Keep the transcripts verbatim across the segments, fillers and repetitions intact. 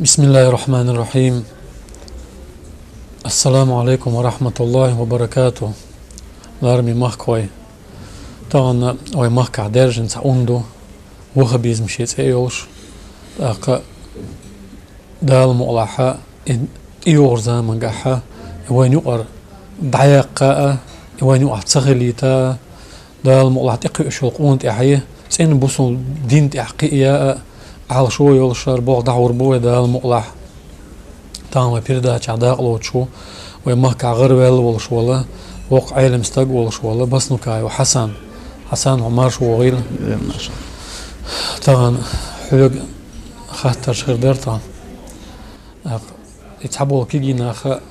بسم الله الرحمن الرحيم. السلام عليكم ورحمة الله وبركاته. Лараме махкахой. Тахана вай махкахь даьржина цхьа хӀума ду, ваххабизм шен цӀе йолуш. ТӀаккха Дала мукъалахь, и тӀейогӀучу заманчохь, и вайна юкъара дӀаяккха а, и вайна юкъахь ца хилийта а, Дала мукъалахь тӀекхуьуш йолу къона тӀехь, цӀена бусул дин тӀехь кхиъна а, Ӏалашо йолуш хӀара болх дӀахьур бу вай Дала мукъалахь. Тахана вай передачехь дакъалоцуш ву вай махкахь гӀараваьлла волуш волу, воккха Ӏелам стаг волуш волу Баснукаев Хьасан. Хьасан, хьо марша вогӀийла. Тахана хьоьга хаттарш хир дара тахана. ТӀаккха и цхьаболу кегий наха,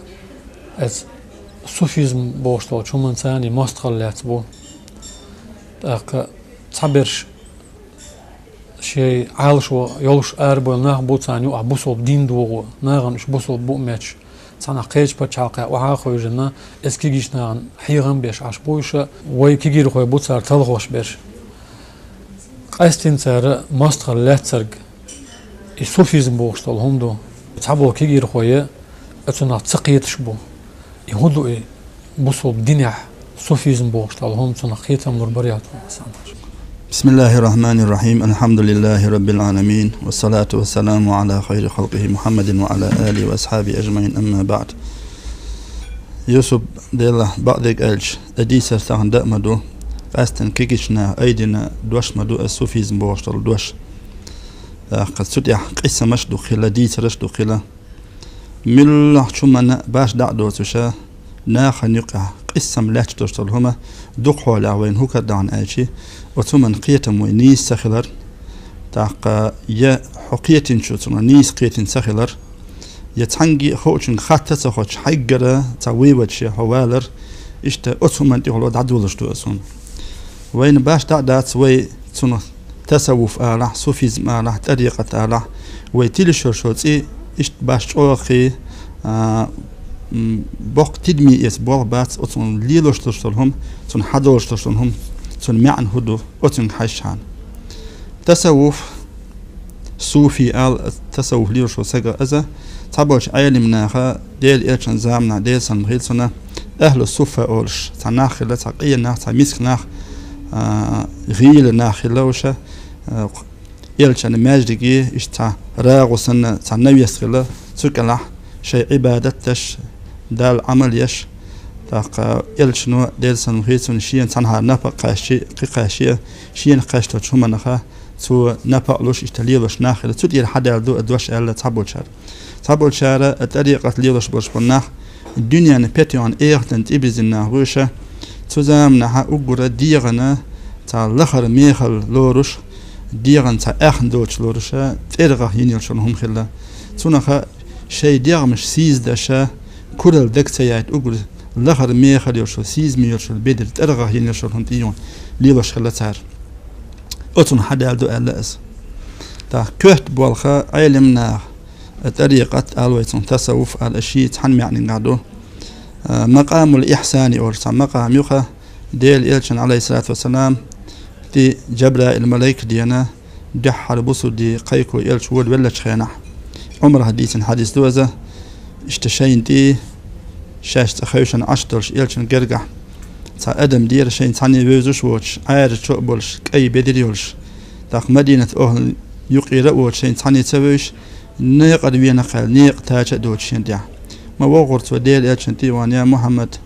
эцу суфизм бохуш долчу хӀуманца царна мостагӀалла лаьцна бу. ТӀаккха цхьаберш шайн Ӏалашо йолуш арабевлла нах бу, царна юкъахь бусулба дин догӀу, нахана уьш бусулба бу моьттуш. Цхьанхьа кхечу пачхьалкхехь охьа а хевшина, эцу кегийчу нахана хьехам беш Ӏаш бу уьш, вай кегийрхой бу цара талхош берш. Къаьсттина цара мостагӀалла лаьцнарг и суфизм бохуш долу хӀума ду. Цхьаболу кегийрхой оцунах ца кхеташ бу. И хӀун ду и бусулба динехь суфизм бохуш долу хӀума, цунах кхетам лур барий хьо тхуна, Хьасан? بسم الله الرحمن الرحيم. الحمد لله رب العالمين. والصلاة والسلام على خير خلقه محمد وعلى آله وأصحابه أجمعين. أما بعد. Юсуп, Делахь бакъдерг аьлча, тӀедийцар тахана дан а ма ду, къаьсттина кегийчу наха айдина дош ма ду аса, суфизм бохуш долу дош. ТӀаккха цу тӀехь къийсамаш а ду хилла, дийцарш а ду хилла. Муьлххачу хӀуманна баш дӀа а доцуша, нахана юкъахь къийсам лаьтташ долуш долу хӀума, дукха хьолехь вайна хӀун карадахьа аьлча, оцу хӀуманна кхетам вай нийса ца хилар, тӀаккха я хьо кхетинчу цунах нийса кхетина ца хилар, я цхьаьнгге а хоучуьнга хатта ца хоттуш, хьайгара цхьа вывод шен хьо валар, иштта оцу хӀуманна тӀехула дӀадолуш ду аса хӀума. Вайна баш дӀа а дац вай цунах тасаввуф алахь, суфизм алахь, тӀарикъат алахь, вай тилла йолу цӀе иштта баш чӀогӀа, а, м, боккха тидаме эца болх бац оцунна лелош долуш долу хӀума, цунна хьадолуш долуш долу хӀума, цунна маьӀна хӀун ду, оцуьнга хьаьжча хьан. Тасаввуф, суфи ала тасаввуф лелош волу стаг, иза цхьаболчу Ӏелам наха, Делан элчан заманахь, Делан салам хуьлда цунна, ахьлу суффа олуш цхьа нах хилла, цхьа къен нах, цхьа миска нах, а, гӀийла нах хилла уьш, а, элчан маьждиге иштта цхьа рагӀу санна цхьа навес хилла, цу кӀелахь шайн Ӏибадат деш, Далла Ӏамал еш, тӀаккха элчано, Делан салам хуьлда цунна, шена цхьанхьара напха кхаьччи, кхин кхаьччи, шена кхаьчначу хӀуманах цо напха луш, иштта лелош нах хилла. Цу тӀера хьадаьлла ду и дош аьлла цхьаболчара. Цхьаболчара, и тӀарикъат лелош болуш болу нах дуьненан петоьхна, эхартан тӀебирзина нах бу уьш. Цу заманахь уггара дегӀана цхьа лахара мехала лоруш, дегӀана цхьа аьхна доцуш лоруш, цӀергӀах йина йолуш йолу хӀума хилла. Цунах шайн дегӀмаш сийсаздеш, куралла дага ца яйта, уггар лахара мехала йолуш йолу, сийсаза йолуш йолу бедар цӀергӀах йина йолуш йолу хӀума тӀейогӀу лелош хилла цара. Оцунна хьадаьлла ду аьлла иза. ТӀаккха коьрта болх Ӏелам наха, тӀарикъат ала вай цунах, тасаввуф ала, шен цхьана маьӀнехь ду. А, макъамул ихьсани олуш цхьа макъам ю-кх, Делан элчан, Ӏалайхиссалату вассалам, тӀе Джабраил малайк деана, дуьххьара бусулба дин кхайкхо элча вода веллачу хенахь, Ӏумарах дийцина хьадис ду иза, иштта шайна тӀе шаьш цкъа хевшина Ӏаш долуш элчан гергахь цхьа адам дера, шайна цхьаьна вевзаш воцуш, Ӏаьржа чо а болуш, кӀай бедар йолуш, тӀаккха Мадинат охӀлан юкъера а воцуш, шайна цхьаьна ца вевзаш, некъара вена-кх аьлла, некъа тача а доцуш шена тӀехь. Ма вогӀура цо Делан элчан тӀе а вахана: «Я Мухьаммад,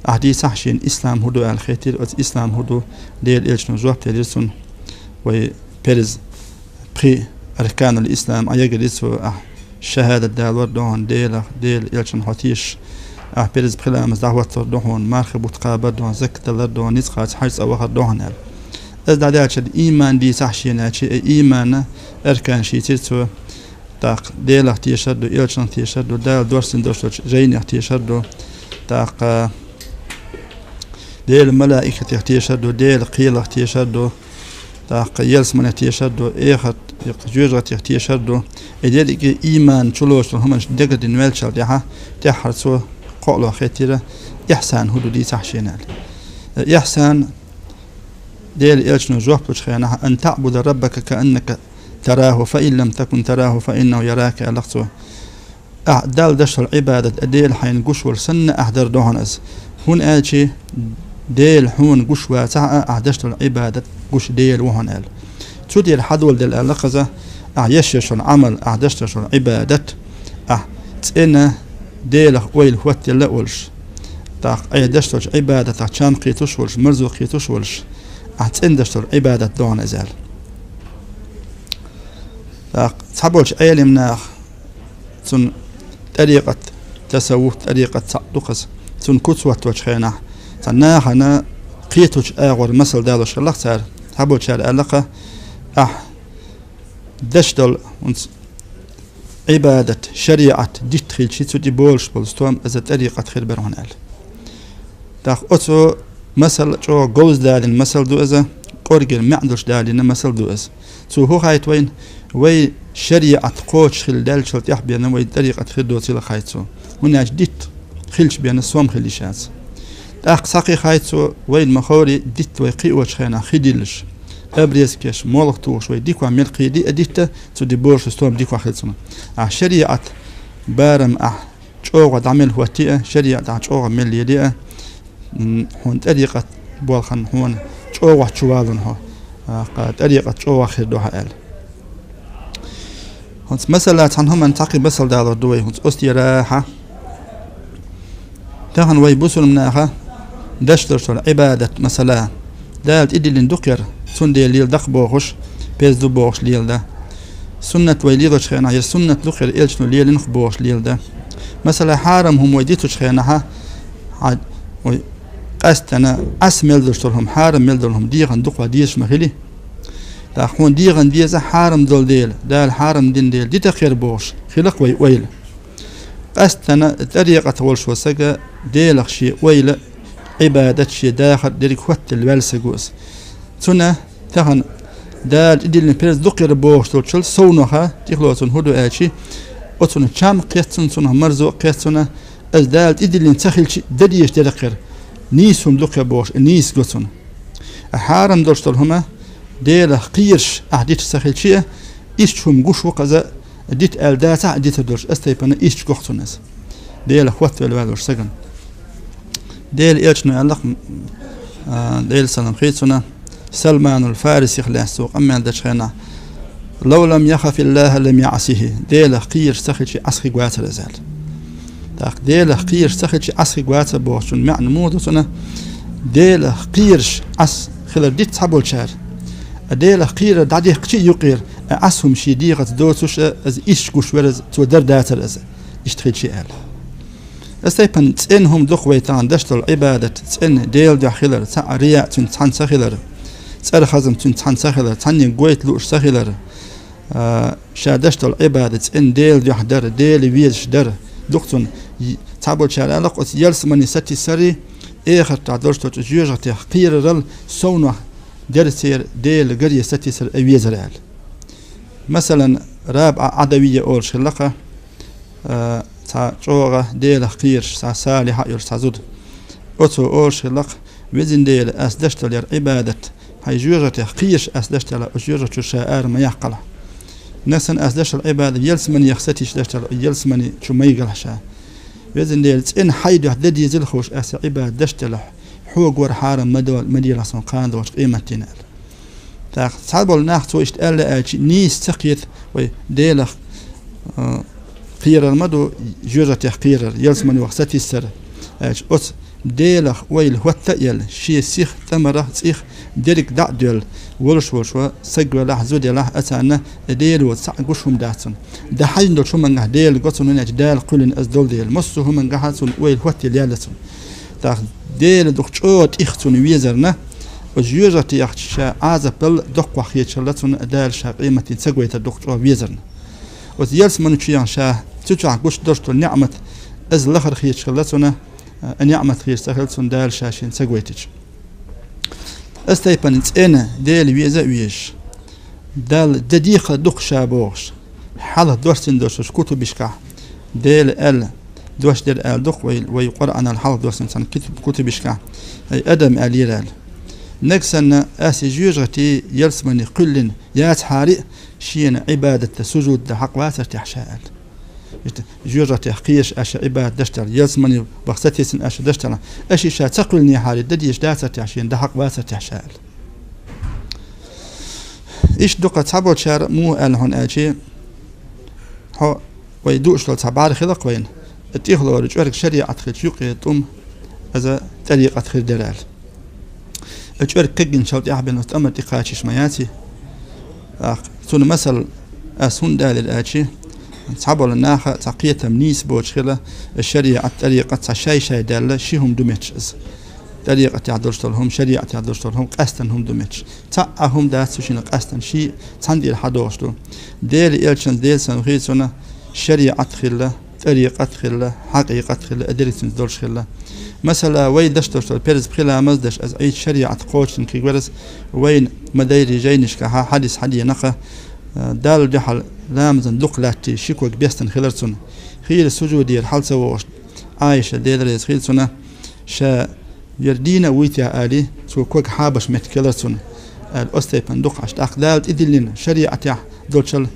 ахь дийцахьа шена ислам хӀун ду?» аьлла хеттера. Оцу ислам хӀун ду, Делан элчано жоп делира цунна. Вай перз пхи арканул ислам Ӏа ягарий цо: ахь шахӀадат далор ду хьуна Делах, Делан элчанах хьо тешаш, ахь перз пхи ламаз дӀахӀоттор ду хьуна, мархин бутт кхабар ду хьуна, закат далар ду хьуна, ницкъаца хьаьжцӀа вахар ду хьуна аьлла. Иза дӀадаьлча, иман дийцахьа шена аьлча, и иман аркан шийцира цо. ТӀаккха Делах тешар ду, элчанах тешар ду, Дала доссийна долуш долчу жайнех тешар ду. ТӀаккха Делан малаикатех тешар ду, Делан кхелах тешар ду. ТӀаккха ялсаманех тешар ду, эхарт, жоьжахатех тешар ду. И дерриге иман чулоцуш долу хӀуманаш дагардина ваьллачул тӀаьхьа, тӀаьххьара цо кхоалуш хеттера ихьсан хӀун ду дийцахьа шена аьлла. Ихьсан, Делан элчано жоп лучу хенахь: «Ан таъбуда раббака кааннака تراه، فإن لم تكن تراه فإنه يراك», аьлла цо. Ахь Далла деш долу Ӏибадат а Дела хьайна гуш волуш санна ахь дар ду хьуна иза. ХӀунда аьлча Дела хьуна гуш вацахь а, ахь деш долу Ӏибадат гуш Дела ву хьуна аьлла. Цу тӀера хьадоладелла аьлла кхуза, ахь еш йолу Ӏамал, ахь деш долу Ӏибадат, ахь цӀена Делах ойла хӀоттаелла а волуш, тӀаккха ахь деш долчу Ӏибадатах чам кхетуш а волуш, марзо кхетуш а волуш, ахь цӀена деш долу Ӏибадат ду хьуна иза аьлла. ТӀаккха цхьаболчу Ӏелам наха цунна тӀарикъат, тасаввуф тӀарикъат цхьаъ ду кхуза, цунна куц хӀотточу хенахь, цхьа нахана кхетачу агӀор масал далош хилла-кх цара. Цхьаболчара аьлла-кх, ахь деш долу хӀинца Ӏибадат, шариӀат дитта хилча, цу тӀе болуш болу стом иза тӀарикъат хир бара хьуна аьлла. ТӀаккха оцу масал чӀогӀа говза далийна масал ду иза, кӀоргера маьӀна долуш далийна масал ду иза. Цо хӀун хаийта вайна? Вай шариӀат кхочуш хилла даьллачул тӀаьхьа бен вайн тӀарикъат хир доцийла хаийта цо. ХӀунда аьлча дитта хилча бен сом хила йиш яц. ТӀаккха схьакхин хаийта цо, вайна ма-ховре дитта вай кхиочу хенахь хи диллаш, обрезкаш, молха тухуш вай дика мел кхийдий а дитта, цу тӀе болуш стом дика хила цунна. Ахь шариӀат барам ахь чӀогӀа дӀа мел хӀоттий а, шариӀат ахь чӀогӀа мел лелий а, м, хьуна тӀарикъат болх хьуна чӀогӀа чу валон хьо, а, кха, тӀарикъат чӀогӀа хир ду хьан аьлла. ХӀинца масала цхьана хӀуманна цхьакхин масал далор ду вай хӀинца оцу тӀера хьа. Тахана вай бусулба наха деш долуш долу Ӏибадат, масала, Дала тӀедиллина ду-кх хӀара, цундела леладо-кх бохуш, пеза ду бохуш леладо. Суннат вай лелочу хенахь, хӀара суннат ду-кх хӀара, элчано лелийна-кх бохуш леладо. Масала, хьарам хӀума вай дитачу хенахь, хьан, вай къаьсттана Ӏаса мел долуш долу хӀума, хьарам мел долу хӀума дегӀана дукха дезаш ма хили. ТӀаккха хьуна дегӀана деза хьарам долу дела, Дала хьарам дина дела дита-кх хӀара бохуш, хила-кх вай ойла. Къаьсттана тӀарикъат волуш волу сага Делах шен ойла, Ӏибадат шен дахар дерриг хӀоттаделла ваьлла сага ву иза. Цунна тахана Дала тӀедиллина пеза ду-кх хӀара бохуш долчул совнаха, тӀехула цунна хӀун ду аьлча, оцунна чам а кхетта цунна, цунах марзо а кхетта цунна, иза Дала тӀедиллина ца хилча а дан дезаш дара-кх хӀара, нийса хӀума ду-кх хӀара бохуш, и нийса го цунна. А хьарам долуш долу хӀума Делах кхераш ахь дита ца хилча а, иштта хӀума гуш ву-кх иза, дита аьлла дацахь а дитар долуш, оцу тайпана иштта го-кх цунна иза. Делах хӀоттавелла ваьлла волчу сагана. Делан элчано аьлла-кх, м, а, Делан салам хуьлда цунна, Салманул Фарисих лаьцна цо къамел дечу хенахь: «Лав лам яхаф Аллаха лам яъсихи». Делах кхераш ца хилча, Ӏаса хир вацара иза аьлла. ТӀаккха Делах кхераш ца хилча, Ӏаса хир вац бохучун маьӀна муха ду цунна? Делах кхераш Ӏаса хилар дита цхьаболчара, а Делах кхерар дӀадехкича а юкъера, а Ӏаса хӀума шен дегӀаца доцуш а, иза иштта гуш вара иза, цо дар дацара иза, иштта хилча а аьлла. Оцу тайпана цӀена хӀума ду-кх вай тахана деш долу Ӏибадат, цӀена Делан дуьхьа хилар, цхьаъ рияъ цуьнца цхьаьна ца хилар, цӀархазам цуьнца цхьаьна ца хилар, цхьаннен гойта лууш ца хилар, а, ша деш долу Ӏибадат цӀена Делан дуьхьа дара, Дела везаш дара, ду-кх цунна. И, цхьаболчара аьлла-кх, оцу ялсамане сатийсарий, эхартахь долуш долчу жоьжахатех кхерарал совнах дара церан Делан гаре сатийсар а везар аьлла. Масалан, РабиӀа Ӏадавия олуш хилла-кх, а, цхьа чӀогӀа Делах кхераш, цхьа салихьа а йолуш цхьа зуда. Оцо олуш хилла-кх: «Везан Дела, ас деш долу хӀара Ӏибадат, хьайн жоьжахатех кхераш ас деш делахь, оцу жоьжахати чуьра ша ара ма яккхалахь. Нагахь санна ас деш долу Ӏибадат ялсаманех сатийсаш деш делахь, ялсамани чу ма йигалахь ша. Везан Дела, цӀена хьайн дуьхьа дан дезийла хууш ас и Ӏибадат деш делахь, хьо гора хьарам ма до-, ма делахь суна кхана долчу къематдийнахь», аьлла. ТӀаккха цхьаболу нах цо иштта аьлла аьлча, нийса ца кхета вай Делах, а, кхерар ма ду, жоьжахатех кхерар, ялсаманех сатийсар аьлча, оцу Делах ойла хӀотта а елла, шен сиха, тӀамарах, цӀих дерриг дӀа а доьлла, волуш-волуш ван саг велахь, зуда елахь, а царна Дела воцу цхьаъ гуш хӀума дац цунна. Дан хьаьжна долчу хӀумангахь Дела го цунна, хӀунда аьлча Дала кхоьллина иза долу дела, массо а хӀумангахь цунна ойла хӀотта елла яьлла цунна. ТӀаккха Дела дукха чӀогӀа тӀех цунна везарна, оцу жоьжахатех ша Ӏазапал доккхох хеташ хилла цунна, Дала ша къематдийнахь ца гойтар дукха чӀогӀа везарна. Оцу ялсамани чу яхна ша цу чохь гуш долуш долу неӀмат, иза лахара хеташ хилла цунна, а, неӀмат хеташ ца хилла цунна Дала ша шена ца гойтича. Оцу тайпана цӀена Дела веза а везаш, Далла дан деза дукха ша бохуш, хьалха доссийна долчу кутубашкахь, Дела аьлла дош дерг аьлла ду-кх вай, вай Къуръанал хьалха доссийна цхьана киту-, кутубашкахь, ай адам аьллера аьлла. Нагахь санна ас и жоьжахати ялсамани кхоьллина яцахьара а, шена Ӏибадат дан, сужуд дан хьакъ вацар техьа ша аьлла. Иштта жоьжахатех кхераш аша Ӏибадат деш дар, ялсамани баха сатийсина аша деш дар, аша и ша ца кхоьллинехьара, дан дезаш дацар техьа шена, дан хьакъ вацар техьа ша аьлла. Иштта дукха цхьаболчара муха аьлла хьона аьлча, хьо вай дууш долу цхьа бӀара хиларх вайна, тӀехула вара чӀорг шариӀат хилча юкъе тӀум, иза тӀарикъат хир дара аьлла. И чӀорг кагйинчул тӀаьхьа бен оцу тӀамар тӀекхачийш ма яций? ТӀаккха цунна масал ас хӀунда далийра аьлча, цхьаболу наха цхьа кхетам нийса боцуш хила, шариӀат, тӀарикъат цхьа шай-шай даьлла, ши хӀума ду метташ иза. ТӀарикъатехь долуш долу хӀума, шариӀатехь долуш долу хӀума къаьстина хӀума ду метташ. Цхьа а хӀума дац цу шинна къаьстина, ши цхьана тӀера хьадогӀуш ду. Делан элчанца, Делан санна хи цунна шариӀат хилла, тӀарикъат хилла, хьакъикъат хилла, а дерриг цуьнца долуш хилла. Масала, вай даш долуш долу перз пхи ламаз даш, аса Ӏийча шариӀат кхочушдан кхийгвар аса, вайна ма-дайрий жайнашкахьа хьадис хьадеана-кха, а, Далла дуьхьал ламазан дукха лаьттий ши ког бестан хилар цунна. Хийра сужудера хьал ца вогӀуш, Ӏайша, Дела реза хила цунна, ша яра дийна а вуьйтехь алий, цо ког хьабаш меттиг хилар цунна, аьлла, оцу тайпана дукха Ӏаш. ТӀаккха Дала тӀедиллина шариӀатехь долчул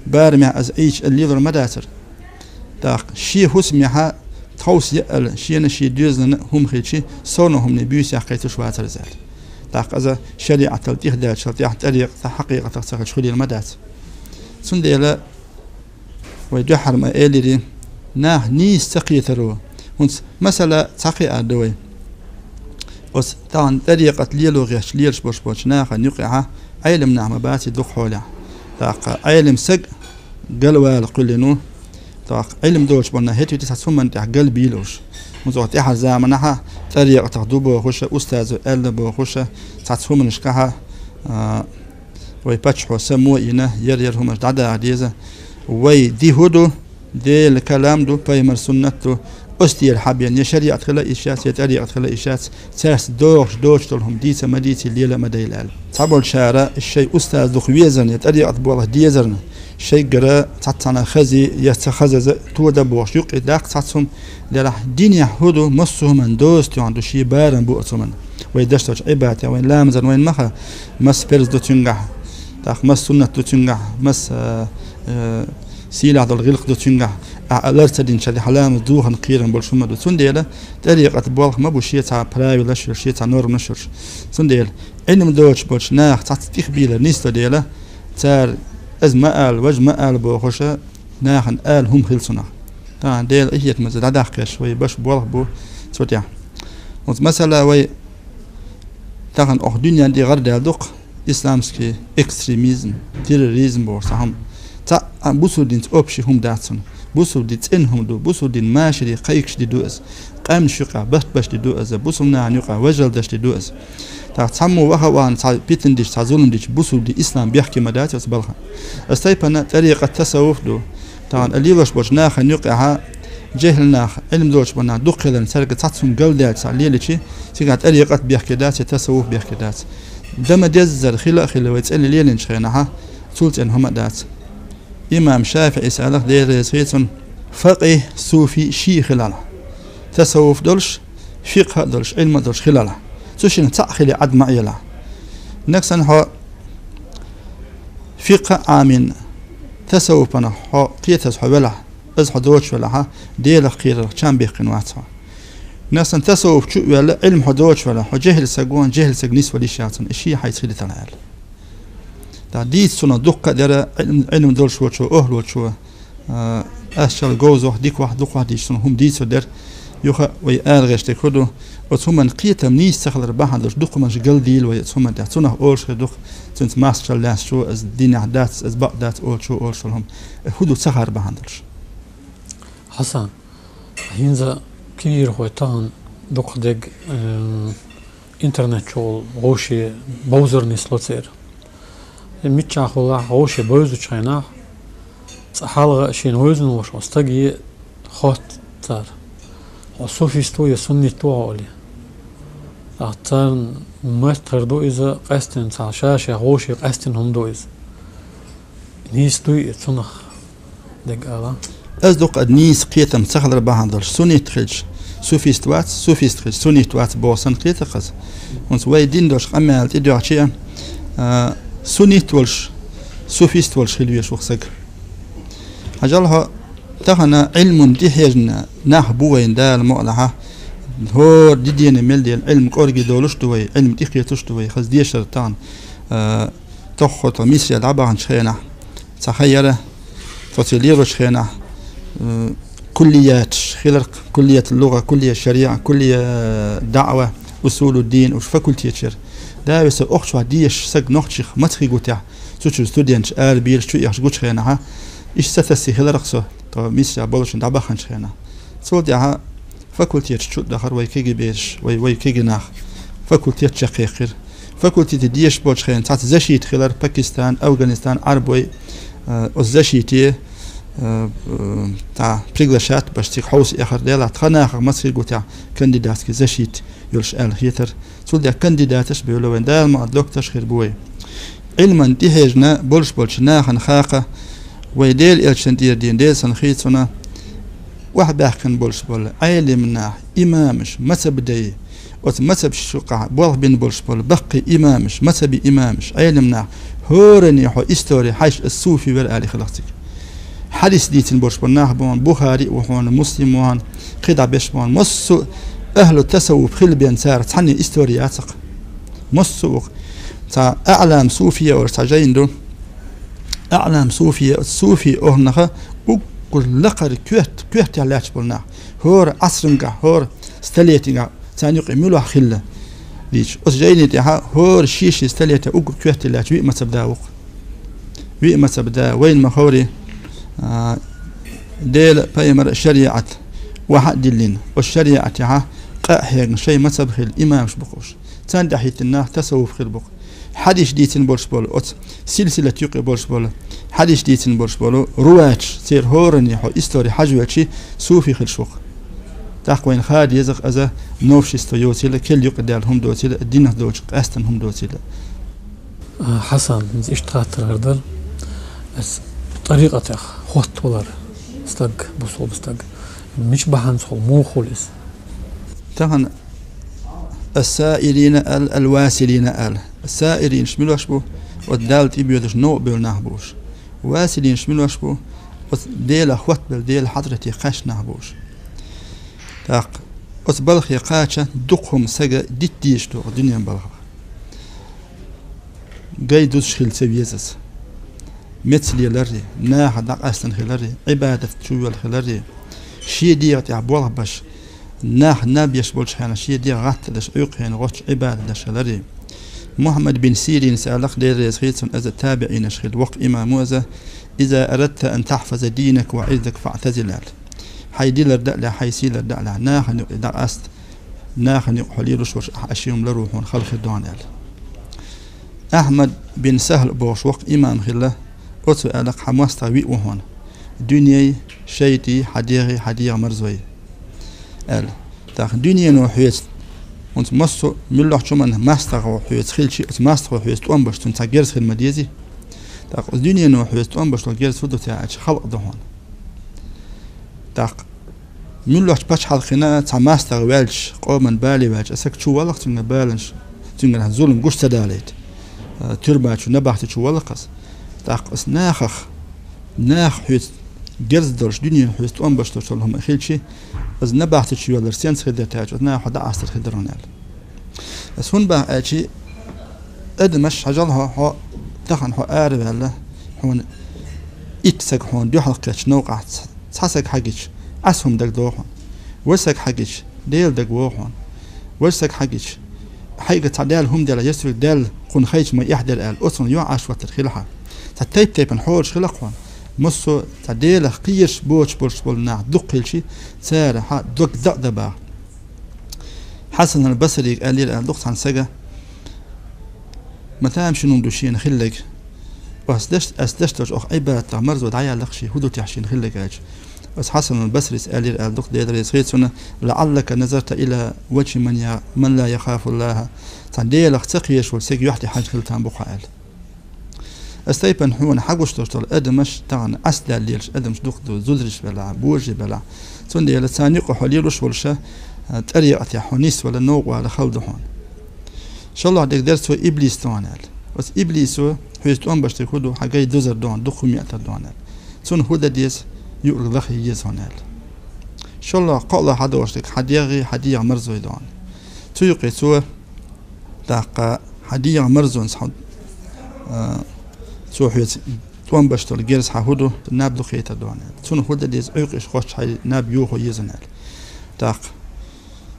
барамехь аса Ӏийча аьлла лелор ма дацара. ТӀаккха шен хӀусамехьа тховса яа аьлла, шена шен доьзална а хӀума хилчий, совнаха хӀумане буьйса яккхийтуш вацара иза аьлла. ТӀаккха иза шариӀатал тӀехдаьллачул тӀаьхьа тӀарикъатах, хьакъикъатах ца хилча хуьлийла ма дац. Цундела вай дуьххьара ма элирий, нах нийса ца кхетаро. ХӀунца масала цхьа кхиар ду вай. Оцу тахана тӀарикъат лело гӀерташ лелаш болуш болчу нахана юкъехьа Ӏелам нах ма баций дукха хьолехь. ТӀаккха Ӏелам саг галвала кхоьллина ву. ТӀаккха Ӏилма доцуш болу нах хӀетте цхьацца хӀуманна тӀехь галбийла уьш. ХӀунца оха тӀаьхьара заманахьа тӀарикъатах ду бохуша, устазо аьлла бохуша, цхьацца хӀуманашкахьа, а, вай паччахьо само а йина, яра-яра хӀуманаш дӀадаха деза. Вай ди хӀун ду? Делан калам ду, пайхамар суннат ду. Оцу тӀера хьабен я шариӀат хила йиш яц, я тӀарикъат хила йиш яц. Цаьрца догӀуш доцуш долу хӀума дийца ма дийций, лела ма дайла аьлла. Цхьаболчара шайн устаз дукха везарна, я тӀарикъат болх дезарна, шайгара цхьаццанхьа хаза я ца хазаза тодан бохуш юккъе даккха цхьацца хӀума, делахь динехь хӀун ду, массо а хӀуманна доза тоьхна ду, шен барам бу оцу хӀуманна. Вай даш долчу Ӏибадатехь, вайн ламазан вайн маха, маса перз ду цуьнгахь, тӀаккха маса суннат ду цуьнгахь, маса, э, э, сийлахь долу гӀиллакх ду цуьнгахь, ахьа лар ца динчул тӀаьхьа ламаз духарна кхерам болуш хӀума ду. Цундела тӀарикъат болх ма бу шен цхьа правилаш йолуш, шен цхьа норманаш йолуш. Цундела Ӏилма доцуш болчу наха цхьацца тӀехбийлар нисдо дела, цара: «Иза ма ала, важа ма ала», — бохуша, нахана ала хӀума хила цунах. Тахана Делан къинхетамца дӀадаккхеш вай беш болх бу цу тӀехь. ХӀунца масала вай тахана оха дуьнен тӀе гӀардаьлла ду-кх исламский экстремизм, терроризм бохуш цхьа хӀума. Цхьа а бусулба динца общий хӀума дац цунна. Бусулба дин цӀена хӀума ду, бусулба дин машаре кхайкхаш ди ду иза. Къаьмнаш юкъахь бат беш ди ду иза, бусулба нахана юкъахь важалла деш ди ду иза. ТӀаккха цхьаммо ваха а вахана цхьа питана дича, цхьа зулам дича, бусулба дин, ислам бехке ма дац оцу балхана. Оцу тайпана тӀарикъат, тасаввуф ду. Тахана лелош болчу нахана юкъехьа жехӀил нах, Ӏилма доцуш болу нах дукха хиларна, цаьрга цхьацца хӀума галдаьлча цхьа леличи, цигахь тӀарикъат бехке дац, я тасаввуф бехке дац. Дан ма деззара хила а хила вай цӀена лелийначу хенахьа, цул цӀена хӀума а дац. Имам ШафиӀис аьлла-кх, Дела реза хила цунна: «Факъихь, суфий, шиъ хилалахь. Тасаввуф долуш, фикъхӀ а долуш, Ӏилма а долуш хилалахь. Цу шиннах цхьаъ хиле Ӏад ма Ӏелахь». Нагахь санна хьо фикъхӀ а Ӏамийна, тасаввуфана хьо кхетаза хьо велахь, иза хьо доцуш велахьа, Делах кхерарх чам баьккхина вац хьо. Нагахь санна тасаввуф чу а ваьлла, Ӏилма хьо доцуш велахь, хьо жехӀил саг ву, жехӀил саг нисвала йиш яц хьуна, и шиъ хьайца хилийталахь аьлла. ТӀаккха дийца цунах дуккха а дара, Ӏилм-, Ӏилма долуш волчо, охӀла волчо, а, ас шала говзахь, дикахь, дукхахь дийца цунах хӀума дийцо дара. Юха а вай арагӀеш дерг хӀун ду? Оцу хӀуманна кхетам нийса ца хилар бахьана долуш дукха хӀуманаш галдийла вай оцу хӀуманна тӀехь. Цунах олуш хир ду-кх, цуьнца мостагӀчалла лаьцначо, иза динехь дац, иза бакъ дац олучо олуш долу хӀума. ХӀун ду ца хар бахьана долуш? Хьасан, хӀинца кегийрхой тахана дукха дерг, э, интернет чу гӀовше бовзар нисло церан. Э, миччахь хилахь гӀовше бевзачу хенахь, цкъа хьалха а шена вевзина волуш волу стаге хотту цара: «Хьо суфист ву я суннит ву хьо?» — олий. ТӀаккха царна моьттур ду иза къаьстина, цхьа ша-шех гӀовше къаьстина хӀума ду иза. Нийса дуй и цунах? Дерг ала. Иза дукха а нийса кхетам ца хилар бахьана долуш, суннит хилча, Суфист вац, суфист хилча, суннит вац боху санна кхетар хаза. ХӀунца вай дин долуш къамел тӀедоьгӀча, а, суннит волуш, суфист волуш хила везаш ву-кх саг. Хьажал хьо, тахана Ӏилмун тӀехьежна нах бу вайн Дала мукъалахьа. ХӀора дидене мел дела Ӏилма кӀорге долуш ду вай, Ӏилма тӀекхеташ ду вай, хаза дешар тахана, а, тоххо тхо Мисре дӀабаханчу хенахь. Цхьа хан яра, тхо цу лелочу хенахь, м, куллияташ хиларх, куллият лугӀа, куллият шариа, куллият даъва, усулуддин, уьш факультеташ яра. Да весо охчохь дезаш саг нохчех маца хир гу техьа, цу чуьра студенташ арабийраш чу эхаш гучу хенахьа, иштта сатасси хиларх со, тхо Мисре болчун дӀабаханчу хенахь. Цул тӀаьхьа факультеташ чу дахара вай кегий бераш, вай, вай кегий нах. Факультет чекхъяьккхира. Факультете дезаш болчу хенахь цхьацца защита хилар Пакистан, Афганистан, Ӏарбой, э, оцу защите, э, э, цхьа приглашать беш цига хьовса эхар делахь, тхан нахах маца хир гу техьа кандидатский защита йолуш аьлла хетара. Цул тӀаьхьа кандидаташ а бевлла вайн, Дала ма а докторш хир бу вай. Ӏилман тӀехьежна болуш болчу нахана хаьа, вай Делан элчанна тӀера дина, Делан салам хуьлда цунна, охьабаьхкина болуш болу Ӏелам нах, имамаш, мазхӀаб дай, оцу мазхӀабаш юкъахь болх бина болуш болу баккхий имамаш, мазхӀаби имамаш, Ӏелам нах, хӀоранна хьо истори хьаьжча, аса суфи вара аьлла хиларх цига. Хьадис дийцина болуш болу нах бу хьуна, Бухари а ву хьуна, Муслим ву хьуна, кхидӀа берш бу хьуна. Массо а ахӀлу тасаввуф хила бен цара цхьанне истори яцара. Массо а ву-кх. Цхьа Аълам суфия олуш цхьа жайна ду. Аълам суфия, суфи охӀланах уггар лакхара коьрта, коьртехь лаьтташ болу нах. ХӀора Ӏасрангахь, хӀора столетигахь царна юкъе муьлха хилла дийцича, оцу жайни тӀехь хӀора ши-ши столетехь уггар коьрте лаьтташ виъ мазхӀаб да ву-кх. Виъ мазхӀаб да, вайна ма-ховрий, а, Делан, пайхамаран шариӀат охьа а диллина, оцу шариӀатехь къа а хьегна шайн мазхӀаб хилла имамаш бу-кх уьш. Царна тӀехь хӀиттина нах тасаввуф хир бу-кх. Хьадис дийцина болуш болу, оцу силсилат юкъе болуш болу, хьадис дийцина болуш болу руваташ, церан хӀоранна хьо истори хьажа велчи, суфи хилаш ву-кх. ТӀаккха вайна хаа деза-кх иза, новшество йоцийла, кел юкъадаьлла хӀума доцийла, динах доцу къаьстина хӀума доцийла. А, Хьасан, хӀинца иштта хаттар хир дара. Аса тӀарикъатех хоттавалар стаг, бусулба стаг, мича бахьанца хуьлу, муха хуьлу иза? Тахана ас-саирина аьлла, ал-василина аьлла. Саиринаш милош бу? Оцу Далла тӀебоьдуш новкъа бевлла нах бу уьш. Василинаш милош бу? Оцу Делах хоттабелла, Делан хьадрате кхаьчна нах бу уьш. ТӀаккха оцу балхе кхача дукха хӀума сага дита дезаш ду оха дуьнен балхах. Гай дузуш хила ца веза иза. Меца леларий, нахах дӀакъаьстина хиларий, Ӏибадат чу воьлла хиларий, шен дегӀа тӀехь болх беш, нах наб еш болчу хенахь шен дегӀ гӀаттадеш, Ӏуьйкъе гӀоттуш Ӏибадат деш хиларий. Мухьаммад бин Сиринас аьлла-кх, Дела реза хуьлда цунна, иза табиӀинаш хилла воккха имам ву иза: «Иза арадта ан тахьфаза динак ва Ӏирдак фаӀтазил», аьлла. Хьайн ди лардан а лаьа, хьайн сий лардан а лаьа, нахана юкъе дӀакъаста, нахана юкъа хьо лелош волуш ахь, ахь шен хӀума ларву хьуна хала хир ду хьуна аьлла. Ахьмад бин Сахьл бохуш воккха имам хилла, оцо аьлла-кх: «Хьан мостагӀа виъ ву хьуна: дуьнеи, шайтӀеи, хьан дегӀеи, хьан дегӀан марзои», аьлла. ТӀаккха дуьнено хьоьца, хӀинца массо а муьлххачу хӀуманна мастагӀо хьоьца хилчи, оцу мастагӀо хьоьца тӀом беш цунна цхьа герз хила ма дезий. ТӀаккха оцу дуьнено хьоьца тӀом беш долу герз хӀун ду те аьлча, халкъ ду хьуна. ТӀаккха муьлххачу пачхьалкхана цхьа мастагӀа ваьлча, къоман бале ваьлча, аса саг чу валла-кх цуьнгара баланаш, цуьнгара зулам гуш ца далийта. Э, туьрма чу, набахти чу валла-кх аса. ТӀаккха аса нахах, наха хьоьца герз долуш, дуьнено хьоьца тӀом беш долуш долу хӀума хилчи, аса набахти чу йоллар сенца хир дара те аьлча, оцу наха хьо дӀакъастар хир дара хьуна аьлла. Аса хӀунда боху аьлчи, адамаш, хьажал хьо, хьо, тахана хьо араваьлла, хьуна итт саг хьуна дуьхьал кхетча новкъахь ц-, цхьа саг хьагича, Ӏаса хӀума дагадогӀу хьуна. Важа саг хьагича, Дела дагавогӀу хьуна. Важа саг хьагича, хьайга цхьа Даьла хӀума делахь, ясвиг Даьла кхунна хайча ма эхь дара аьлла, оцунна юьхьӀаьржа хӀоттар хила хьан. Цхьа тайп-тайпана хьолаш хила-кх хьуна. Массо а цхьа Делах кхераш боцуш болуш болу нах дукха хилчи, цара хьан дог дакъа дан баха. Хьасан ал-Басрига аьллера аьлла ду-кх цхьана сага: «Ма тамашийна ду шена хилларг. Ас деш, ас деш долчу оха Ӏибадатах марзо дӀаяьлла-кх шен, хӀун ду те шена хилларг?» аьлча. Аса Хьасан ал-Басрис аьллера аьлла ду-кх, Дела реза хуьлда цунна: «ЛаӀаллака назарта ила важхӀи ман я-, ман ла яхафуллахӀ». Цхьана Делах ца кхераш волу сага юьхь тӀе хьаьжна хила там бу-кх хьо аьлла. Аса тайпана хьуна хьагуш долуш долу адамаш, тахана Ӏаса даьлла лелаш адамаш дукха ду, зударий белахь, божарий белахь. Цундела царна юкъа хьо лелош волуша, ТӀарикъатехь хьо нисвала новкъа вала хала ду хьуна. ШоллагӀа дерг дара цо иблис ду хьуна аьлла. Оцу иблисо хьоьца тӀом беш дерг хӀун ду, хьан гай дузар ду хьуна, дукха хӀума яа тар ду хьуна аьлла. Цунна хӀун дан деза, юург лаха еза хьуна аьлла. ШоллагӀа, кхоалагӀа хьадогӀуш дерг хьан дегӀи, хьан дегӀан марзой ду хьуна. Цу юкъе цо, тӀаккха хьан дегӀан марзонца хьо, а, цо хьоьца тӀом беш долу герз хьан хӀун ду, наб дукха яйтар ду хьуна аьлла. Цунна хӀун дан деза, Ӏуьйкъе иш гӀоттуш хьайн наб йохо еза хьуна аьлла. ТӀаккха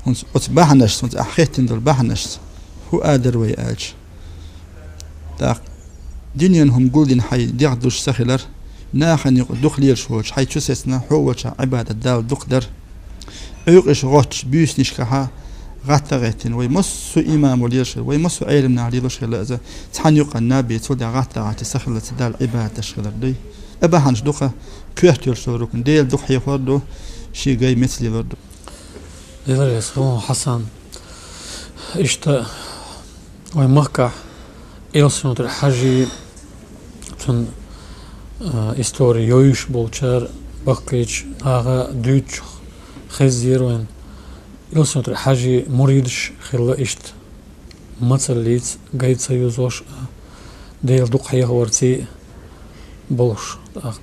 хӀинца оцу бахьанашца, хӀинца ахь хеттина долу бахьанашца хӀун а дара вай аьлча, тӀаккха дуьненан хӀума гулдина хьайн дегӀ дуьсуш ца хилар, нахана юкъа дукха лелаш воцуш хьайн чу сецна, хьо волчохь Ӏибадат Далла дукха дара. Ӏуьйкъе иш гӀоттуш буьйсанашкахьа гӀатта а гӀеттина, вай массо а имамо лелаш хилла, вай массо а Ӏелам наха лелаш хилла иза, цхьана юкъана наб йий, цул тӀаьхьа гӀатта а гӀаттий ца хиллалц Далла Ӏибадаташ хилар дуй. И бахьанаш дукха коьрта йолуш долу рукн, Дела дукха хьехор ду, шен гай меца лелор ду. Делера реза хуьлда, Хьасан. Иштта вайн махкахь Элсуьнатара Хьажи, цуьнан, а, истори йовзуш болчара, баккхийчу наха дуьйцучух хезира вайна. Элсуьнатара Хьажин муридаш хилла иштта мацаллица, гай ца юзош а, Дела дукха хьехаварций а болуш, тӀаккха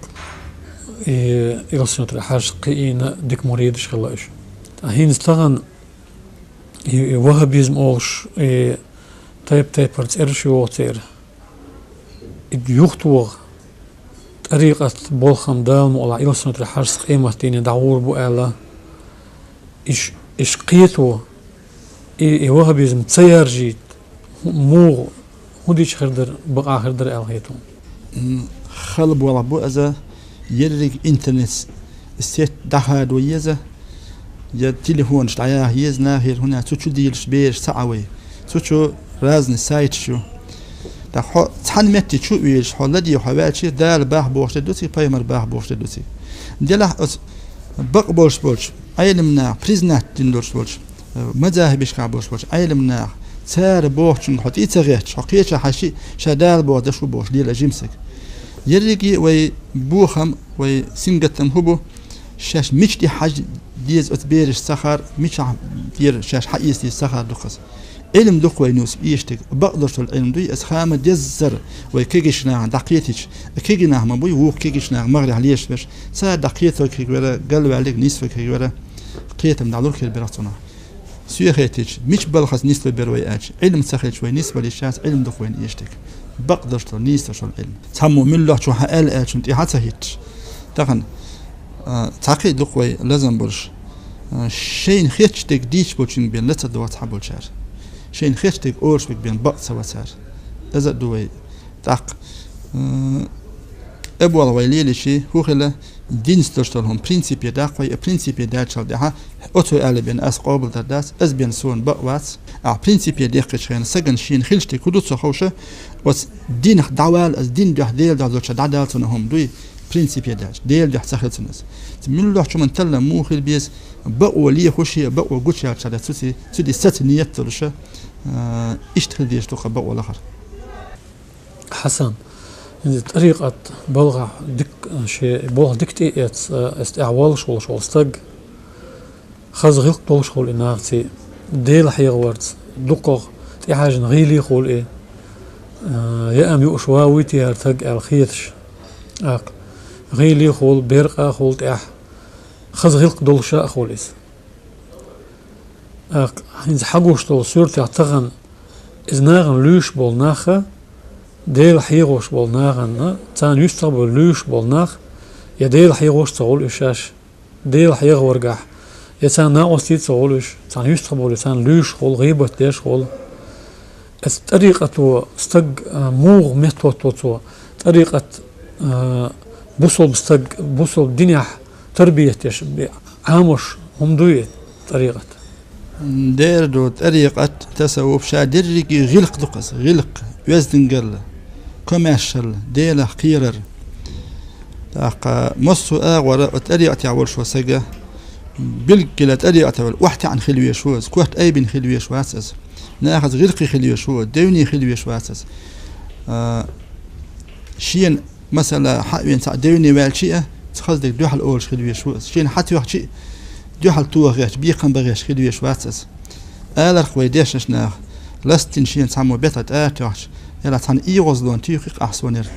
и Элсуьнатара Хьажас кхиийна дика муридаш хилла уьш. Ткъа хӀинца тахана и, и ваххабизм олуш, и тайп-тайпара цӀераш йоху церан. И юхатоха, тӀарикъат болх-м Дала мукъалахь Элсуьнатара Хьажас къематдийне дӀагӀур бу аьлла, иш, иш кхето, и, и ваххабизм ца яржийта, хӀу-, муха, хӀун дича хир дара, бакъахьа хир дара аьлла хета хьуна? М, хала болх бу иза, ерриг интернет сеть дӀахадо еза, я телефонаш дӀаяха еза нахера, хӀунда аьлча цу чу дийлаш бераш ца Ӏа вай. Цу чу разный сайташ ю. ТӀаккха хьо цхьана метте чу а вуьйлуш, хьо ладе хьо ваьлча, Дала бах бохуш де ду цига, пайхамар бах бохуш де ду цига. Делахь оцу бакъ болуш болчу Ӏелам наха, признать дина долуш болчу, э, мазахӀибашкахь болуш болчу Ӏелам наха, цара бохучуьнга хьо тӀе а ца гӀерташ, хьо кхечахьа ши-, ша Дала боху даш ву бохуш лела жима саг. Ерриге а вай бохам, вай сингаттам хӀун бу? Шаьш мича тӀе хьажа деза оцу бераш ца хаар, мичахь дера шаьш хьаэца деза ца хаар ду-кх иза. Ӏилма ду-кх вайна юьсу эшниг, бакъдолуш долу Ӏилма дуй, аса хама деззара вай кегийчу нахана дӀакхетийча, кегий нах ма буй, вукху кегийчу наха магӀарехь лелаш берш, цара дӀакхетарг хир вара, галваьлларг нисварг хир вара, кхетам дӀалур хир бара цунах. Соьга хетийча, мича балхаца нислур бара вай аьлча, Ӏилма ца хилча вай нисбала йиш яц, Ӏилма ду-кх вайна эшниг. Бакъдолуш долу, нийса долуш долу Ӏилма. Цхьаммо муьлххачу хьан аьлла аьллачунна тӀе хьа ца хӀитташ. Тахана, а, цхьа кхин а ду-кх вай лазам болуш. А, шайна хеташ дерг дийца болчуьнга бен ла ца доха цхьаболчара. Шайна хеташ дерг олуш верг бен бакъ ца вац цара. Иза а ду вай. ТӀаккха, м, и болх вай лелийча, хӀун хила, динца долуш долу хӀума принципе даккха вай, и принципе даьллачул тӀаьхьа, оцо аьлла бен ас къобалдар дац, иза бен суна бакъ вац. Ахь принципе дехкича хенахь, сагана шена хилча дерг хӀун ду ца ховша, оцу динах дӀавала, аса дин дуьхьа, Делан дуьхьа луча дӀадала цунна хӀума дуй, принципе даьлча, Делан дуьхьа ца хила цунна аса. Муьлххачу хӀуманна талла муха хила беза, бакъо лехо шен, бакъо гучуяьлча, цу ци-, цу ди саца ниет долуша, а, иштта хила дезаш ду-кх бакъо лахара. Хьасан, хӀинца тӀарикъат балхахь дика, шен болх дика тӀе а эцна, а, аса тӀехь воллуш волуш волу стаг, хаза гӀиллакх долуш хуьлу и нахаций, Дела хьехаварца, дукхах тӀехьаьжна гӀийла хуьлу и, а, яа-м юуш ван вуй те хӀара стаг аьлла хеташ. ТӀаккха гӀийла хуьлу, беркъа хуьлу тӀехь, хаза гӀиллакх долуша а хуьлу иза. ТӀаккха хӀинца хьагуш долу суьртехь тахана иза нахана луьйш болу нах а, Дела хьехош болу нахана, царна юьстах а болу луьйш болу нах, я Дела хьехош ца хуьлу уьш шаьш, Дела хьехаваргахь, я царна накъостий ца хуьлу уьш, царна юьстах а болу, я царна луьйш хуьлу, гӀийбат деш хуьлу. Аса тӀарикъато стаг, а, муха меттахӀотто цо, тӀарикъат, а, бусалба стаг, бусалба динехь тарбият деш, бе-, Ӏамош хӀума дуй и тӀарикъат? Дера ду, тӀарикъат, тасаввуф ша дерриге гӀиллакх ду-кх аса, гӀиллакх, оьздангалла, комаьршалла, Делах кхерар. ТӀаккха массо а агӀора тӀарикъатехь волуш волу сага, билггала тӀарикъатехь волу, охьатаьӀна хила везаш ву аса, корта айбина хила везаш вац аса. Нахаца гӀиллакхе хила везаш ву, девне хила везаш вац аса. А, шена, масала, хьа а вена цхьаъ девне ваьлча а, цхьа хаза дерг дуьхьал олуш хила везаш ву аса. Шена хьатоьхча а, дуьхьал тоха гӀерташ, бекхам бан гӀерташ хила везаш вац из. Аларх вай дешаш наха, ластийна шена цхьаммо бетӀа тӀара тоьхча, яла цхьана ийгӀазлон туьйхи-кх ахь сона яр.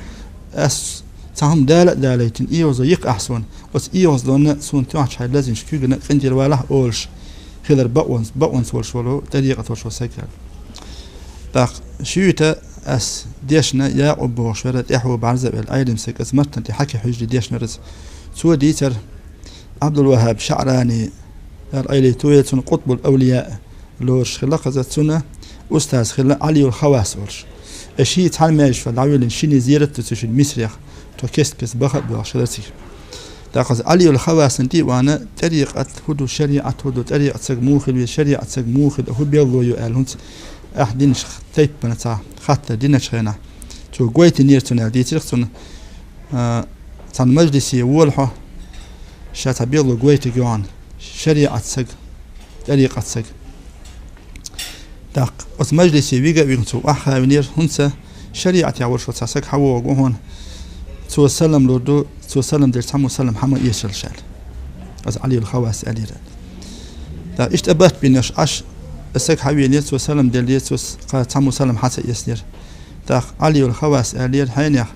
Ас цхьа хӀума дала а далийтина, ийгӀазло йи-кх ахь сона, оцу ийгӀазлонна суна тоьхча хьайн лазийначу куьйгана къинтӀера валахь олуш хилар бакъонца, бакъонца волуш волу, тӀарикъат волуш волу саг аьлла. ТӀаккха шуьйта ас дешна Якъуб бохуш вара, тӀаьхьо бӀарзавелла Ӏелим саг, аса маттана тӀе хьаький хьуьжарий дешна вара аса. Цо дийцар, Ӏабдул-ВаххӀаб ШаӀрани, Дала къайле тойла цунна, Къутбул-Авлияъ лоруш хилла хаза, цунна устаз хилла Ӏалиюл-Хавас олуш. Ша шиъ цхьана маьждигехь дӀавоьллина, шинне зерат ду цу шинна Мисрех, тхо кест-кеста баха а боьлхуш хилар цига. ТӀаккха хаза Ӏалиюл-Хавасна тӀе а вахана, тӀарикъат хӀун ду, шариӀат хӀун ду, тӀарикъат саг муха хила веза, шариӀат саг муха хила, хӀун белло ю аьлла, хӀинца ахь динчу тайпана цхьа хаттар диначу хенахь, цо гойтинера цунна аьлла дийцира цунна, а, цхьана мажлисе вола хьо, ша цхьа белло гойтург ю хьуна, шариӀат саг, тӀарикъат саг. ТӀаккха оцу мажлисе вига а вигна цо охьахавинера, хӀинца шариӀатехь волуш волу цхьа саг хьавогӀу хьуна, цо салам лур ду, цо салам делча цхьаммо салам хьан ма эцалаш аьлла. Аса Ӏалиюл-Хавас аьллера. ТӀаккха иштта барт бинарш Ӏаш, и саг хьавеанера, цо салам деллера, цо с-, кха цхьаммо салам хьан ца эцнера. ТӀаккха Ӏалиюл-Хавас аьллера, хьенех,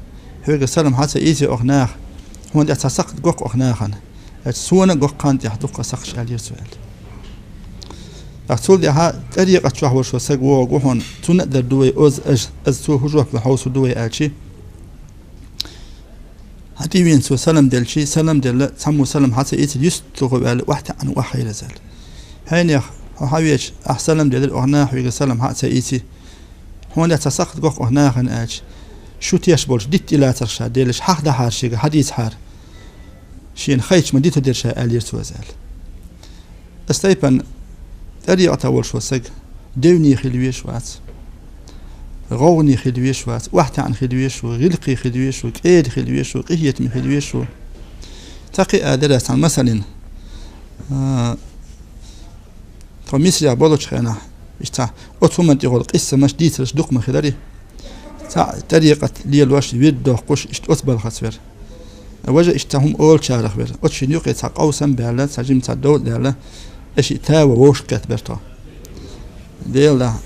хьоьга салам хьан ца ийци оха наха, хьуна тӀехь цхьа сакхт го-кх оха нахана. Аьлча, суна го-кх кхана тӀехь дуккха сакхташ аьллера цо аьлла. ТӀаккха цул тӀаьхьа тӀарикъат чохь волуш волу саг вогӀу хьуна, цунна а дар ду вай, оз, аз, аз цо хӀун жоп лур хьовсур ду вай аьлчи. Хьан тӀе веана цо салам делчи, салам делла, цхьаммо салам хьан ца ийци, юьстахо ваьлла, охьатаьӀна охьахийлазал. Хьенех, хьо хьан веча, ахь салам делира, оха наха хьоьга салам хьан ца ийци. Хьуна тӀехь цхьа сакхт го-кх оха нахана аьлча. Шу теш болчу дитта и лацарх ша делаш, хьахдахьара шега, хьадийцахьара. Шена хайташ ма диту дира ша аьллера цо иза аьлла. Аса тайпана тӀарикъата волуш ву саг, девне хила веш вац, гӀовгӀане хила веш вац, охьатаьӀна хила веш ву, гӀиллакхе хила веш ву, кӀеда хила веш ву, къинхетаме хила веш ву. Цхьа кхин а дара цхьана масалин, а, тхо Мисрехь болчу хенахь, иштта оцу хӀуманна тӀехь волу къиссамаш, дийцарш дукха ма хилари. Цхьаъ тӀарикъат лелош, вирд доккхуш, иштта оцу балхаца вера. Важа иштта хӀума олучарах вера. Оцу шина юкъе цхьа къовсам а баьлла, цхьа жима цхьа дов а даьлла, аша и таво вовшах кхетта бара тхо. Делан дуьхьа,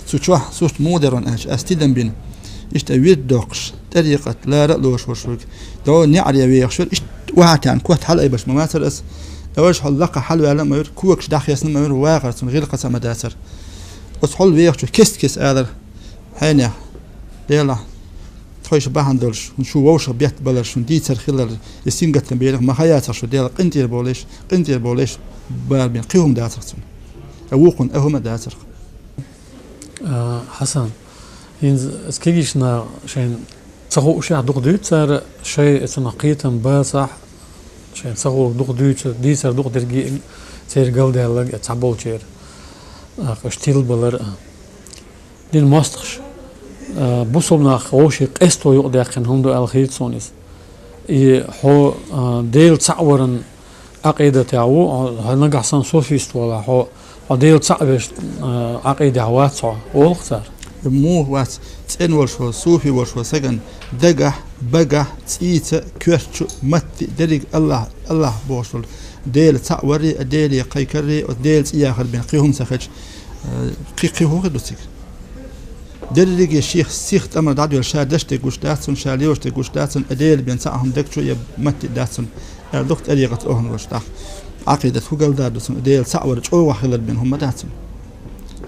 цу чохь сурт муха дара аьлча, ас тидам бина, иштта вирд доккхуш, тӀарикъат лара а лоруш волуш верг, дов неӀаре вехаш вера, иштта охьатаьӀна котта хьалаайбеш ма вацара ас. Важа хьол лакха хьалаваьлла ма вера, когаш дӀахецна ма вера, вахара цунна гӀиллакхаца ма дацара. Оцу хьол вехачо кест-кеста алара: «Хьенех, Делахь, тхойша бахьана долуш, хӀун шу вовшах бетта балар, шун дийцар хилар, и сингаттам белах ма ха яцара шу, Дела, къинтӀера болуш, къинтӀера болуш», барбина кхин хӀума дацара цунна. А вукхунна а хӀума а дацара. А, Хьасан, хӀинца аса кегийчу наха шайна ца хуушехь дукха дуьйцу цара, шай цунах кхетам бацахь, шайна ца хуург дукха дуьйцу, дийцар дукха дерг а церан галдаьлларг а цхьаболчеран. А, уьш тилбалар а. Дин мостагӀаш, а, бусулба нах вовшийн къесто юкъадаьккхина хӀума ду аьлла хета суна иза. И хьо, а, Дела цхьаъ варан Ӏакъидатехь ву, хьо, хьо нагахь санна суфист валахь, хьо, хьо Дела цхьаъ веш, а, Ӏакъидехь вац хьо, олу-кх цара. Муха вац, цӀена волуш волу, суфи волуш волу сагана дагахь, багахь, цӀийца, коьртачу, матте, дерриг Аллахь, Аллахь бохуш волу. Дела цхьаъ варри а, Деле кхайкарри а, оцу Делан цӀе яхар бен кхин хӀума ца хилча, э, кхин, кхин хӀун хир ду цига? Дерриге шех сих тӀамар дӀадоьлла, ша даш дерг гуш дац цунна, ша лелаш дерг гуш дац цунна, а Дела бен цхьа а хӀума даг чу я матте дац цунна, аьлла ду-кх тӀарикъат охӀун волуш тӀаккха. Ӏакъидат хӀун галдар ду цунна, Дела цхьаъ вар чӀогӀа хилар бен хӀума дац цунна.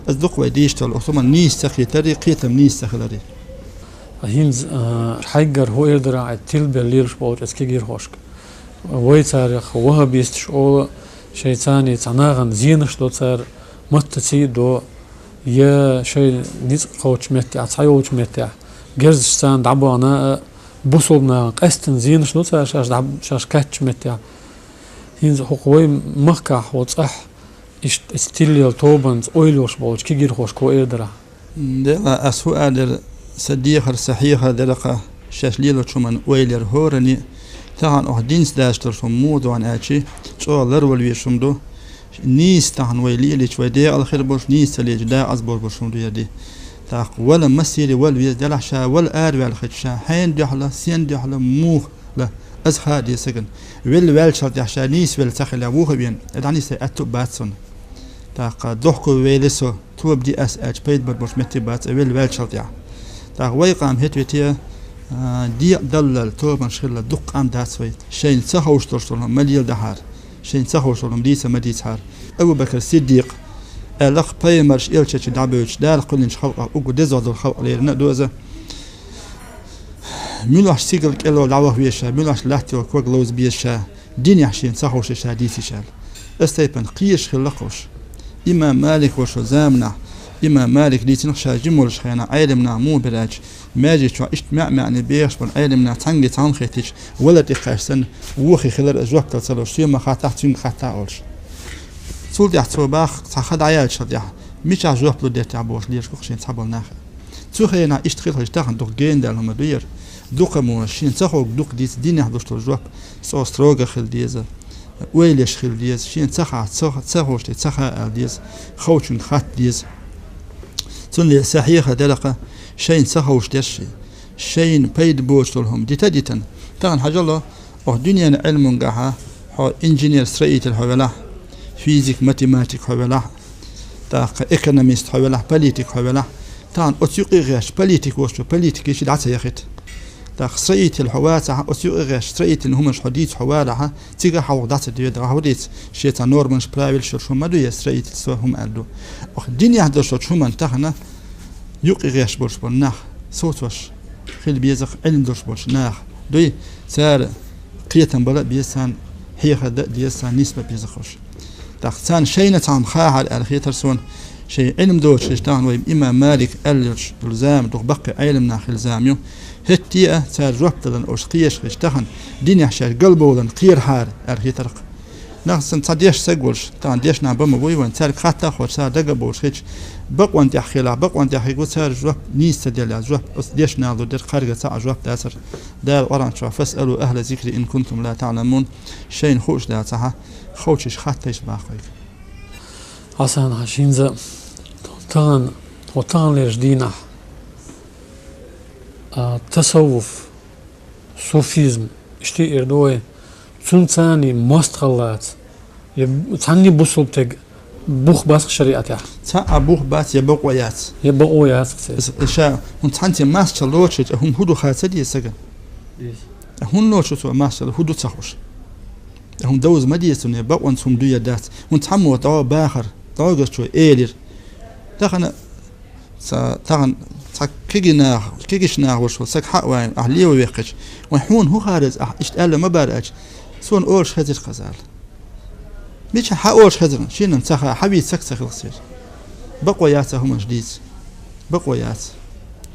Аса дукха вай дийшта долу, оцу хӀуманна нийса ца хетари, кхетам нийса ца хилари. ХӀинца, а, хьайгара хӀун эр дара хьайн тилбелла лелаш болчу аса кегийрхошка? Вай царах ваххабисташ олу, шайца цхьана нахана зенаш до цара, маттаца а до, я шайн ницкъ кхочучу меттехь, цхьайолчу меттехь, герзаш царна дӀабахана а, бусулба нахана къаьсттина зенаш до цара шаьш дӀа-, шаьш кхаьччу меттехь. ХӀинца хӀокху вай махкахь, хӀокху цӀахь, иштта, иштта тилла йолу тобанца ойла йолуш болчу кегийрхошка хӀун эр дара? Дела, ас хӀун эр дара, сан дехар, сан хьехар дара-кх, шаьш лелочу хӀуманна ойла яр хӀоранна а, тахана оха динца дацаш долуш хӀума муха ду аьлчи, чӀогӀа ларвала везаш хӀума ду. Нийса тахана вай лелийча, вай декъала хир болуш, нийса ца лелийча, декъаза бовр болуш хӀума ду яр ди. ТӀаккха вала массери вала веза, делахь ша вала араваьлла хилча, ша хьенан дуьхьала, сенан дуьхьала, муха ла, Аз ха деза сагана. Велла ваьллачул тӀехьа ша нийсвелла ца хилла вуха вена, э, дӀанийсса аьтту бац сона. ТӀаккха дохко велла со, тоба де аз аьлча пайда бар болуш метте бац, э, велла ваьллачул тӀехьа. ТӀаккха вай къам хӀета вете, а, декъа даллал, тобанаш хилла дукха къам дац вай. Шайна ца ховш долуш долу хӀума ма леладахьара. Шайна ца ховш долу хӀума дийца ма дийцахьара. Абу Бакр Сиддикъ аьлла-кх, пайхамарш элчанаш дӀабевлча, Дала кхоьллинчу халкъах уггар деза долу халкъ лерина а ду иза. Муьлхачу сигал кӀело дӀаваха веза ша, муьлхачу латта йолу ког ловза беза ша, динехь шена ца ховш ша дийцича аьлла. Аса тайпана кхеташ хилла-кх уьш. Имам Малик волчу заманахь, имам Малик дийцина-кх ша жима волчу хенахь, Ӏелам нах муха бира аьлча, маьждиг чохь иштта маьӀ-маьӀне бехаш болу Ӏелам нах цхьаьнгге цхьаьна хетча, вала тӀекхаьчча санна, вохе хилар иза жоп дала ца луш, соьга ма хаттахь, цуьнга хатта олуш. Цул тӀаьхьа цо боху цхьа ха дӀаяьллачул тӀаьхьа, мичахь жоп лур дара техьа бохуш лелаш бу-кх шена цхьаболу нах. Цу хенахь иштта хилла хилча тахана дукха гена даьлла хӀума ду яра. Дукха мо шена ца ховш дукха дийца динехь луш долу жоп, цо строго хила деза, ойла еш хила деза, шена ца хаьа, ца, ца ховш тӀе ца хаьа ала деза, ховчуьнга хатта деза. Цундела сан хьехар дара-кх, шайна ца ховш дерш, шайна пайда боцуш долу хӀума дита а дитина. Тахана хьажал, оха дуьненан Ӏилманехь хьо инженер-строитель хьо велахь, физик-математик хьо велахь, тӀаккха экономист хьо велахь, политик хьо велахь, тахана оцу юкъе гӀерташ политик волчо политик йича дӀа ца яхийта. ТӀаккха строитель хьо вацахь, оцу юкъе гӀерташ строительни хӀуманаш хьо дийца хьо валахь, цигахь хьо дӀа ца доьду, ахь хӀун дийца, шен цхьа норманаш, правилаш йолуш хӀума ма ду, я строительство хӀума аьлла ду. Оха динехь долуш долчу хӀуманна тахана юкъе гӀерташ болуш болу нах, совцош хила беза-кх Ӏилма долуш болчу наха. Дуй, цара кхетам бала а беза царна, хьехар дан а деза царна, нисбан беза-кх уьш. ТӀаккха царна шайна цхьа хӀума хахьара аьлла хетара суна, шайн Ӏилма доцуш хилча тахана вай имам Малик аьлла йолуш долу зама дукха баккхий Ӏелам нах хилла зама ю. ХӀетте а цара жоп даларна уьш кхеташ хилча тахана, динехь шаьш галбовларна кхерахьара аьлла хетара-кх. Нах санна цхьа дешна саг волуш, тахана дешна бан ма буй вайн, цаьрга хатта а хоьттуш, цара дага а бовлуш хилча, бакъонан тӀехь хила, бакъонан тӀехь хир бу, цара жоп нийса ца делла, жоп оцу дешна лур дара, кхарга цхьа а жоп дацара. Дала Къуръан чохь: «Фасъалу ахӀла зикри ин кунтум ла таӀламун». Шайна хууш дацахь, ховчаршка хаттийша боху вайга. Хьасан-Хьаьжа, хӀинца тахана, хӀокху таханлерчу дийнахь, а, тасаввуф, суфизм, иштта эр ду вай, цуьнан царний мостагӀаллаца, я цхьанний бусулба стеган бух бац-кх шариӀатехь. Цхьа а бух бац, я бакъо яц. Я бакъо яц-кх церан. Ис-, ша, хӀунда цхьаьнца масчалла лоцуш хилча, хӀума хӀун ду ха ца деза сагана? Деза. ХӀунда лоцуш цо масчалла, хӀун ду ца хууш? ХӀума довза ма деза цунна, бакъонца хӀума ду я дац. ХӀунда цхьаммо дӀо бахара, дӀогазчо элира. Тахана ца, тахана цхьа кегий нах, кегийчу нах волуш волу саг хьа а вайна, ахь лево вехкича, вайн хьуна хӀун хаьара иза, ахь иштта аьлла ма бара аьлча, суна олуш хезира-кх иза ала. Мичахь хьан олуш хезира, шена-м ца хаьа, хьан вийца саг ца хилла церан. Бакъо яц цхьа хӀуманаш дийца. Бакъо яц.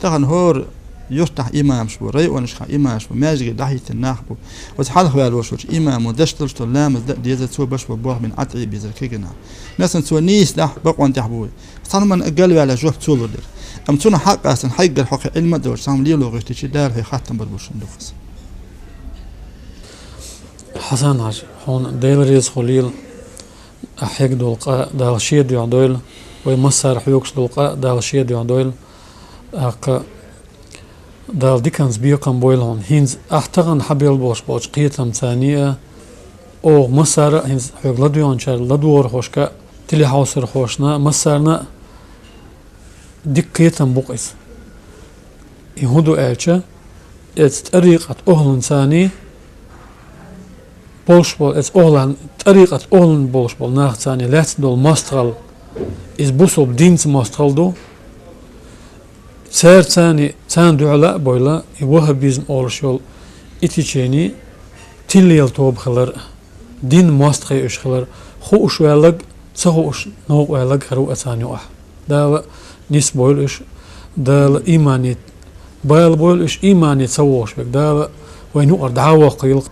Тахана хӀора юьртахь имамаш бу, районашкахь имамаш бу, маьждиге дӀахӀиттина нах бу. Оцу хьалха ваьлла волуш волчу имамо деш долуш долу ламаз дан а деза, цо беш болу болх бина Ӏад Ӏе безара кегий нах. Масала, цо нийса дахь, бакъонан тӀехь бу вай. Цхьана хӀуманна галваьлла жоп цо лур дара. Амма цунах хьакъ а сан, хьайгара хьо кхин Ӏилма а доцуш, цхьа хӀума лело гӀоьртичи, Дала хьоьга хаттам бар бу шуна дукха аса. Хьасан-Хьаьжа, хьуна Дела реза хуьлийла, ахь хьегна долу къа Дала шен дуьхьа дойла, вай массара хьоьгуш долу къа Дала шен дуьхьа дойла. ТӀаккха Дала диканца бекхам бойла хьуна. ХӀинца ахь тахана хьан белла болуш болчу кхетамца царний а, оха массара а хӀинца хьоьга ладоьгӀначара, ладогӀархошка а, телехьовсархошна а, массарна а дика кхетам бу-кх иза. И хӀун ду аьлча, эца тӀарикъат охӀланца царний болуш болу, эца охӀлан, тӀарикъат охӀлан болуш болу нах царний лаьцна долу мостагӀалла, иза бусулба динца мостагӀалла ду. Цара царний, царна дуьхьал а бойла, и ваххабизм олуш йолу и течение тилла йолу тоба хилар, динан мостагӀий уьш хилар, хууш ваьлларг, ца хууш новкъа ваьлларг хир ву царна юкъахь. Дала нисбойла уьш, Дала иймане бала бойла уьш, иймане ца вогӀуш верг Дала вайна юкъара дӀа а воккхийла.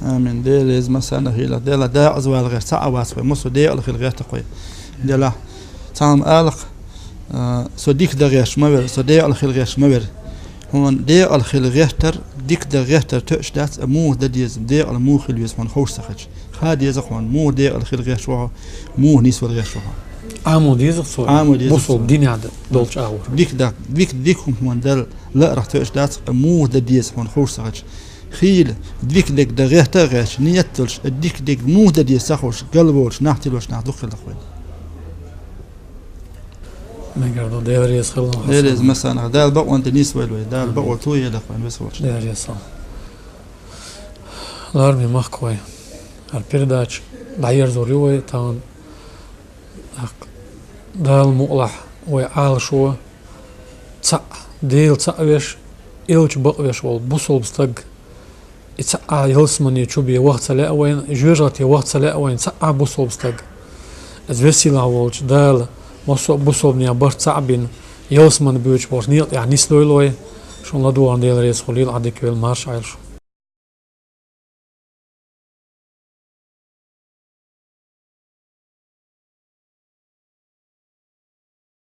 Амин. Дела реза массарна а хуьлда. Дела декъаза вала гӀерта цхьа а вац вай, массо а декъала хила гӀерта-кх вай. Делахь, цхьамма ала-кх, а, со дика дан гӀерташ ма вара, со декъала хила гӀерташ ма вара. Хьуна декъала хила гӀертар, дика дан гӀертар тоьаш дац, а муха дан деза, декъала муха хила веза хьуна ховш ца хилча. Ха деза-кх хьуна, муха декъала хила гӀерташ ву хьо, муха нисвала гӀерташ ву хьо. Ӏамо деза-кх цо, Ӏамо деза-кх цо. Бусулба динехь долчу агӀор. Дика дан, дика, дика хӀума хьуна дала лаарх тоьаш дац, а муха дан деза хьуна ховш ца хилча. Хийла, дика дерг дан гӀерта а гӀерташ, нийят долуш, дика дерг муха дан деза ца хууш, галволуш, нах тилош нах дукха хилла вайн. Мегар ду, Дела реза хила. Дела реза массарна. Дала бакъонца нийсвойла вай, Дала бакъо тоелахь вайн весоволчу. Дела реза хила. Лараме махкахой, хӀара передача дӀаерзор ю вай тахана. ТӀаккха Дала мукъалахь вай Ӏалашо цхьаъ, Дела цхьаъ веш, элча бакъвеш волу бусалба стаг, и цхьаъ ялсамане чу бен ваха ца лаьа вайна, жоьжахате ваха ца лаьа вайна цхьаъ бусалба стаг. Иза весийлахь волчу Дала массо а бусалбанех барт цхьаъ бина, ялсамане боьдуш болчу некъа тӀехь нисдойла вай. Шуна ладогӀарна Дела реза хуьлийла, Ӏадика йойла, марша Ӏойла шу.